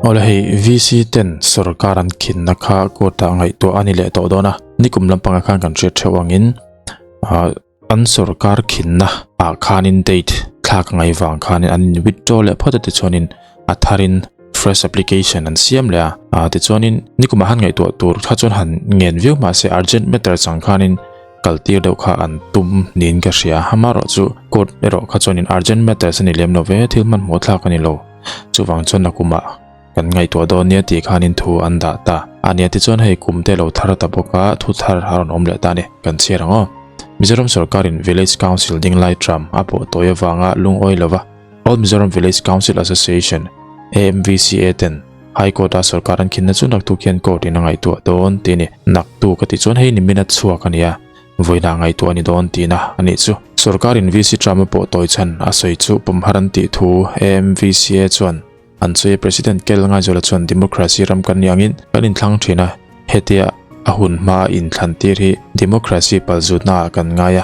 Awle hei VC ten sorkar an khinna kha court ah ngaihtuah a ni leh tawh dawn a, nikum lampangah khan kan hriat theuh angin ah an sorkar khinna ah khanin date thlak a ngaih vang khanin an in withdraw leh phawt a tichuanin a tharin fresh application an siam leh a, ah tichuanin nikumah han ngaihtuah tur kha chuan han ngen viau mahse urgent matter chang khanin kal tir deuh kha an tum niin ka hria amaherawhchu court erawh kha chuanin urgent matters a ni lem lo ve thil hmanhmawh thlak a ni lo. Chuvang chuan nakumah kan ngaihtuah dawn nia tih khanin thu an dah ta a nia tichuan hei kum te lo thar ta bawk a thu thar a rawn awm leh ta a ni kan chhiar ang aw. Mizoram sorkarin Village Council dinglai tram a pawh tawi avanga lungawi lova All Mizoram Village Council Association, AMVCA, ten High Court a sorkar an khinna chu naktuk hian court in a ngaihtuah dawn tih a ni. Naktuk a tih chuan hei nimin a chhuak a nia. Vawiinah ngaihtuah a ni dawn tihna a nih chu. Sorkarin VC Trump-a pawh tawi chhan a sawi chu pawmhar an tih thu AMVCA chuan an sawi a. President Kel Ngaizawla chuan Democracy ram kan nih angin kan inthlang thin a, hetia a hun hmaa inthlan tir hi Democracy palzutna ah kan ngai a,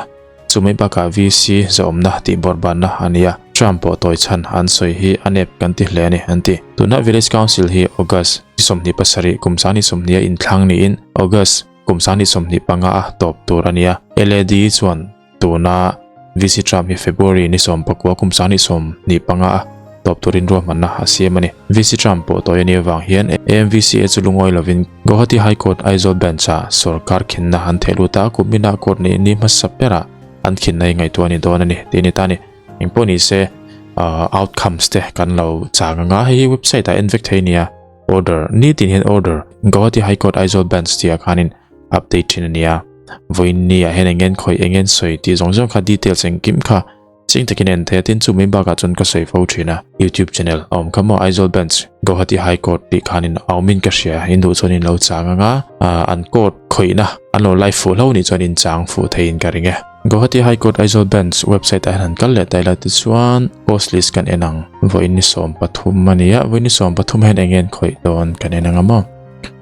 chumai bakah VC zahawmna tih bawrhbanna a ni a, Trump pawh tawi chhan an sawi hi a nep kan ti hle a ni an ti. Tuna Village Council hi August ni 27 kum 20 a inthlang niin August Kum 25 a tawp tur a nia. LAD chuan tuna VC Trump hi February ni 19 kum 25 a tawp turin ruahmanna a siam a ni. VC Trump pawh tawi a nih avang hian AMVCA chu lungawi lovin Guwahati High Court Aizawl Bench-ah sorkar khinna an theh lut a, kumina court nih ni hmasa berah an khinna hi ngaihtuah a ni dawn a ni tih a ni ta a ni. Engpawh ni se outcomes te kan lo chang anga hei hi website ah en vek thei a nia. Order, Nitin hian order Guwahati High Court Aizawl Bench tih ah khanin update thin a nia. Vawiin ni ah hian engen khawi engen sawi tih zawng zawng kha details engkim kha ching takin a en thei a, tin chu mai bakah chuan ka sawi fo thin a. YouTube channel a awm kha maw Aizawl Bench Guwahati High Court tih khanin a awmin ka hria, in duh chuan in lo chang anga an court khawihna an lo live fuh hlo nih chuan in chang fuh theiin ka ring e. Guwahati High Court Aizawl Bench website ah hian han kal leh ta ila tichuan post list kan en ang. Vawiin ni 13 a ni a, vawiin ni 13 hian eng nge an khawih dawn kan en ang a maw.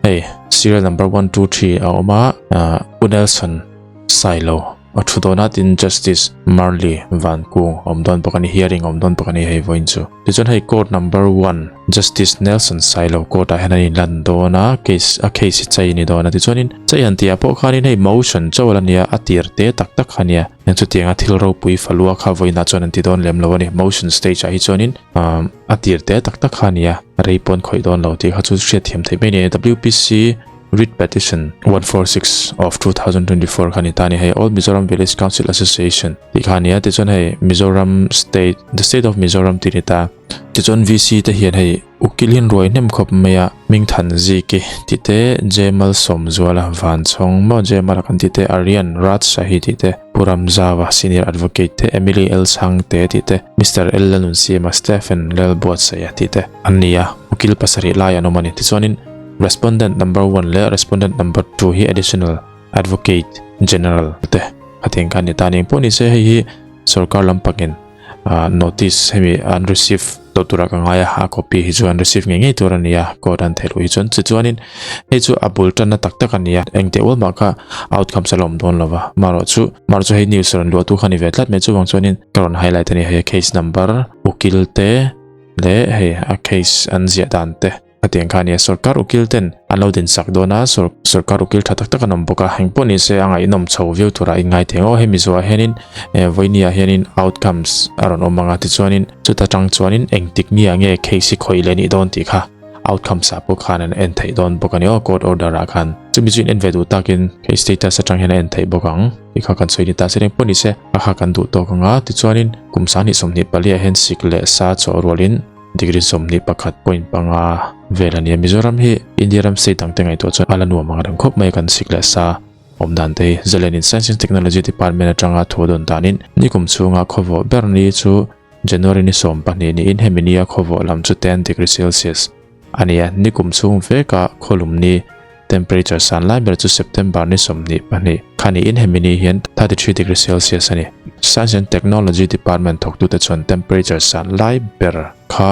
Hei serial number 1 2 3 a awm a, Pu Nelson Sailo a thu dawn a tin Justice Marley Vankung a awm dawn bawk a ni, hearing a awm dawn bawk a ni hei vawiin chu. Tichuan hei court number 1 Justice Nelson Sailo court ah hian an inlan dawn a, case a case hi chai a ni dawn a tichuanin chai han tih ah pawh khanin hei motion chauh a la nia a tir te tak tak kha nia heng chutianga thil ropui falua kha vawiinah chuan an ti dawn lem lo a ni motion stage ah hi chuanin a tir te tak tak kha nia rei pawn khawih dawn lo tih kha chu hriat thiam theih mai a ni WPC Writ Petition 146 of 2024 kha ni ta a ni hei All Mizoram Village Council Association tih kha a ni a tichuan hei Mizoram State the State of Mizoram tih a ni ta tichuan VC te hian hei ukil hian ruai hnem khawp mai a Hmingthan Ziki tih te Jemal Sawmzuala Vanchhawng maw Jemal a kan tih te Aryan Raj Shahi tih te Pu Ramzawa Senior Advocate te Emily L Chhangte tih te Mister L Lalnunsiama Stephen Lalbuatsaia tih te an ni a ukil pasarih lai an awm a ni tichuanin Respondent number 1 leh Respondent number 2 hi Additional Advocate General te khatiang khan ni ta ni pawh ni se hei hi sorkar lampangin notice hemi an receive tawh tura ka ngai a a copy hi chu an receive ngei ngei tur a ni a court an theih loh hi chuan tichuanin hei chu a bul tanna tak tak a ni a engteh ual mah kha outcome sa lawm dawn lova marawh chu marawh chu hei news rawn luah tu kha ni ve tlat mai chuvang chuanin ka rawn highlight a ni hei case number ukil te leh hei a case an ziah dan te. Hetiang kha nia sorkar ukil ten an lo din sak dawn a, sorkar ukil tha tak tak an awm bawk a, engpawh ni se a ngaihnawm chho viau turah in ngai thei ang aw, hemi zuah hianin vawinia hianin outcomes a rawn awm ang a, tichuanin chuta tang chuanin engtik nia nge case hi khawih leh nih dawn tih kha outcomes ah pawh khan an en theih dawn bawk a ni aw, court order ah khan chumi chu in en ve duh takin case status atang hian a en theih bawk ang tih kha kan sawi ni ta se engpawh ni se a kha kan duh tawk ang a, tichuanin kum 2024 ah hian sik leh sa chawh rualin Degree 21.5 vel a ni a, Mizoram hi India ram state dangte ngaihtuah chuan a la nuam ang reng khawp mai a kan sik leh sa awm dan te hi. Zalen in Science and Technology Department atanga thu dawn danin nikum chhunga khawvawh ber ni chu January ni 12 niin hemi nia khawvawh lam chu 10 degree Celsius a ni a, nikum chhung veka khawlum ni temperature san lai ber chu September ni 22 kha niin hemi ni hian 33 degree Celsius a ni. Science and Technology Department thawktute chuan temperature san lai ber kha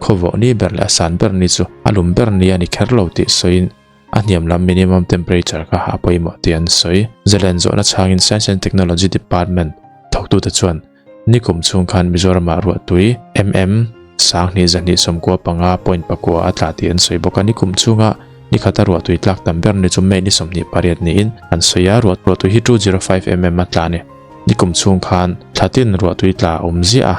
khawvawh ni ber leh a san ber ni chu a lum ber ni a ni kher lo tih sawiin a hniam lam minimum temperature kha a pawimawh tih an sawi. Zalen zawhna chhangin Science and Technology Department thawktute chuan nikum chhung khan Mizoramah ruahtui mm. 2295 point pakua a tla tih an sawi bawk a. Nikum chhunga ni khata ruahtui tlak tam ber ni chu May ni 28 niin an sawi a, ruahtui hi 205 mm a tla a ni. Nikum chhung khan thla tin ruahtui tla a awm ziah a,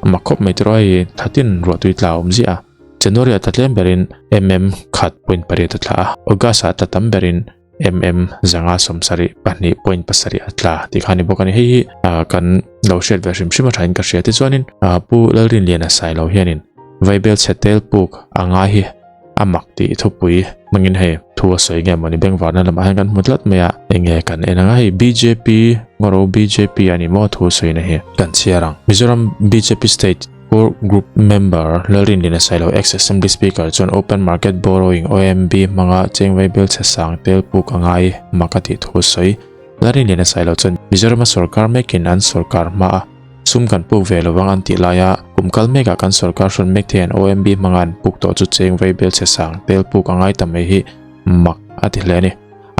a mak khawp mai tiraw hei thla tin ruahtui tla a awm ziah a. January ah tla tlem berin mm khat point pariat a tla a, August ah tla tam berin mm zanga 70 pahnih point pasarih a tla tih kha a ni bawk a ni. Hei hi kan lo hriat ve hrim hrim a thain ka hria. Tichuanin Pu Lalrinliana Sailo hianin Vaibel chhe tel puk a ngai hi a mak tih thupui hmangin hei thu a sawi nge mawni bengvarna lamah hian kan hmu tlat mai a, enge kan en anga hei bjp ngawro bjp a ni maw thu sawina hi kan chhiar ang. Mizoram bjp state core group member Lalrinlina Sailo ex assembly speaker chuan open market borrowing OMB hmanga chengvei bel chhe sang tel puk a ngai mak a tih thu a sawi. Lalrinlina Sailo chuan Mizorama sorkar mekin an sorkar hma a Sum kan puk ve lovang an tih laia kum kal mekah kan sorkar hrawn mek thei an OMB hmanga an puk tawh chu cheng vei bel chhe sang tel puk a ngai ta mai hi mak a ti hle a ni.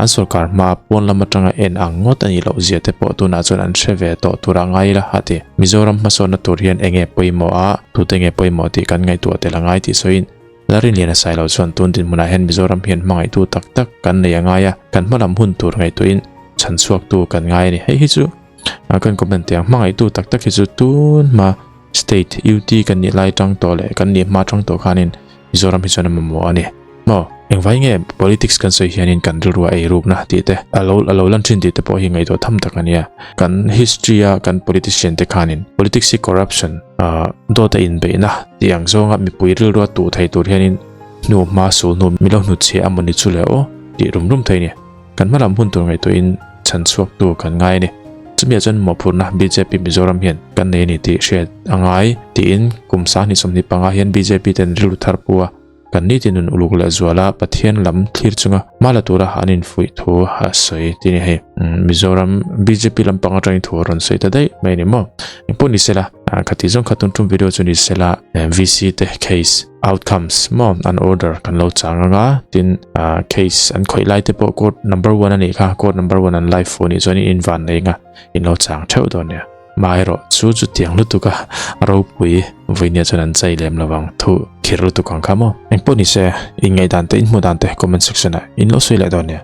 An sorkar hma pawn lam atanga en ang ngawt a nih loh zia te pawh tunah chuan an hre ve tawh tur a ngai ila a ti. Mizoram hmasawnna tur hian enge pawimawh a, tute nge pawimawh tih kan ngaihtuah tel a ngai tih sawiin Larinlian a sailo chuan tun dinhmunah hian Mizoram hian hmangaihtu tak tak kan nei a ngai a, kan hmalam hun tur ngaihtuahin chhanchhuaktu kan ngai a ni. Hei hi chu kan comment teh ang, hmangaihtu tak tak hi chu tun hma state UT kan nih lai tang tawh leh kan nih hma tang tawh khanin Mizoram hi chuan a mamawh a ni. Maw? Engvai nge politics kan sawi hianin kan rilru a eirukna tih te a lo a lo lan thin tih te pawh hi ngaihtuah tham tak a nia. Kan history a kan politician te khanin politics hi corruption ah dawt a inbeihna tih ang zawnga mipui rilru a tuh thei tur hianin hnu hma sul hnu mi lo hnutchhiah a mawni chu le aw tih rum rum thei a ni. Kan hma lam hun tur ngaihtuahin chhan chhuaktu kan ngai a ni. Chumi ah chuan mawhphurhna bjp Mizoram hian kan nei a ni tih hriat a ngai tiin kum 2025 hian bjp ten rilru thar pu a. Kan ni tin nun uluk leh zuala Pathian lam thlir chunga hma la tura an infuih thu a sawi ti ni hei. Mizoram bjp lampang atangin thu a rawn sawi ta daih mai a ni maw. Engpawh ni sela, khati zawng kha tun tum video chu ni sela VC te case outcomes maw an order kan lo chang anga tin case an khawih lai te pawh court number one a nih kha court number one an live fu nih chuan in invan nei nga in lo chang theuh dawn nia. Maherawh chu chutiang lutuk a ropui vawinia chuan an chai lem lovang thu khir lutuk ang kha maw. Engpawh nise, in ngaihdan te in hmuh dan te comment section ah in lo sawi leh dawn nia.